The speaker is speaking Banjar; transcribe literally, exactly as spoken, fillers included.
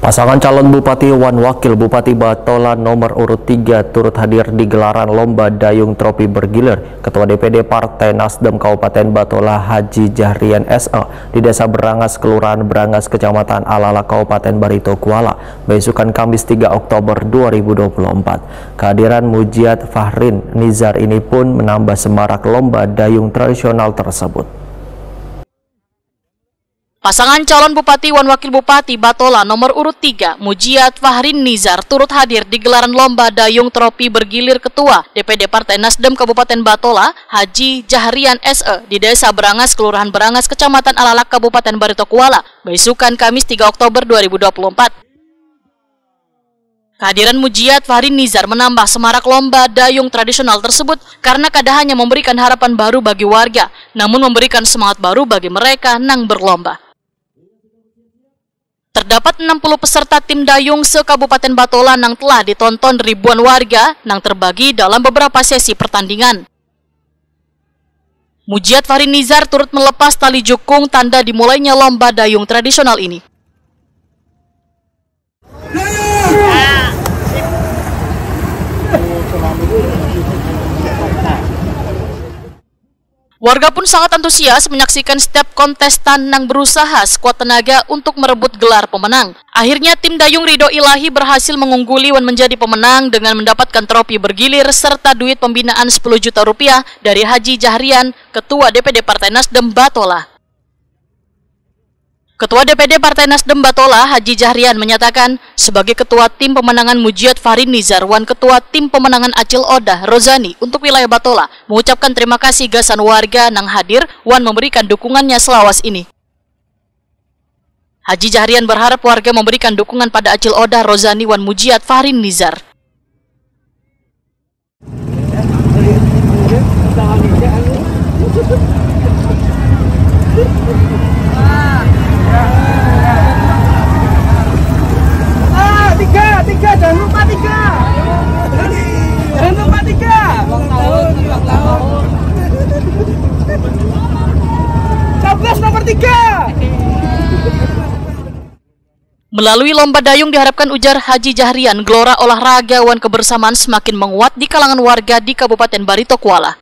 Pasangan calon Bupati wan Wakil Bupati Batola nomor urut tiga turut hadir di gelaran Lomba Dayung Tropi Bergilir Ketua D P D Partai Nasdem Kabupaten Batola Haji Jahrian S E di Desa Berangas, Kelurahan Berangas, Kecamatan Alalak, Kabupaten Barito Kuala, besukan Kamis tiga Oktober dua ribu dua puluh empat. Kehadiran Mujiat Fahrin Nizar ini pun menambah semarak lomba dayung tradisional tersebut. Pasangan calon Bupati wan Wakil Bupati Batola nomor urut tiga, Mujiat Fahrin Nizar, turut hadir di gelaran lomba dayung tropi bergilir Ketua D P D Partai Nasdem Kabupaten Batola, Haji Jahrian S E, di Desa Berangas, Kelurahan Berangas, Kecamatan Alalak, Kabupaten Barito Kuala, baisukan Kamis tiga Oktober dua ribu dua puluh empat. Kehadiran Mujiat Fahri Nizar menambah semarak lomba dayung tradisional tersebut karena kada hanya memberikan harapan baru bagi warga, namun memberikan semangat baru bagi mereka nang berlomba. Terdapat enam puluh peserta tim dayung se-Kabupaten Batola nang telah ditonton ribuan warga nang terbagi dalam beberapa sesi pertandingan. Mujiat Fahri Nizar turut melepas tali jukung tanda dimulainya lomba dayung tradisional ini. Warga pun sangat antusias menyaksikan setiap kontestan nang berusaha sekuat tenaga untuk merebut gelar pemenang. Akhirnya tim Dayung Ridho Ilahi berhasil mengungguli wan menjadi pemenang dengan mendapatkan tropi bergilir serta duit pembinaan sepuluh juta rupiah dari Haji Jahrian, Ketua D P D Partai Nasdem Batola. Ketua D P D Partai Nasdem Batola, Haji Jahrian, menyatakan, sebagai Ketua Tim Pemenangan Mujiat Fahri Nizar wan Ketua Tim Pemenangan Acil Odah, Rozani, untuk wilayah Batola, mengucapkan terima kasih gasan warga nang hadir wan memberikan dukungannya selawas ini. Haji Jahrian berharap warga memberikan dukungan pada Acil Odah, Rozani, wan Mujiat Fahri Nizar. Ah, tiga, tiga, jangan lupa tiga. Jangan lupa tiga. Ulang tahun, ulang tahun. Coblos nomor tiga. Melalui lomba dayung diharapkan, ujar Haji Jahrian, gelora olahraga wan kebersamaan semakin menguat di kalangan warga di Kabupaten Barito Kuala.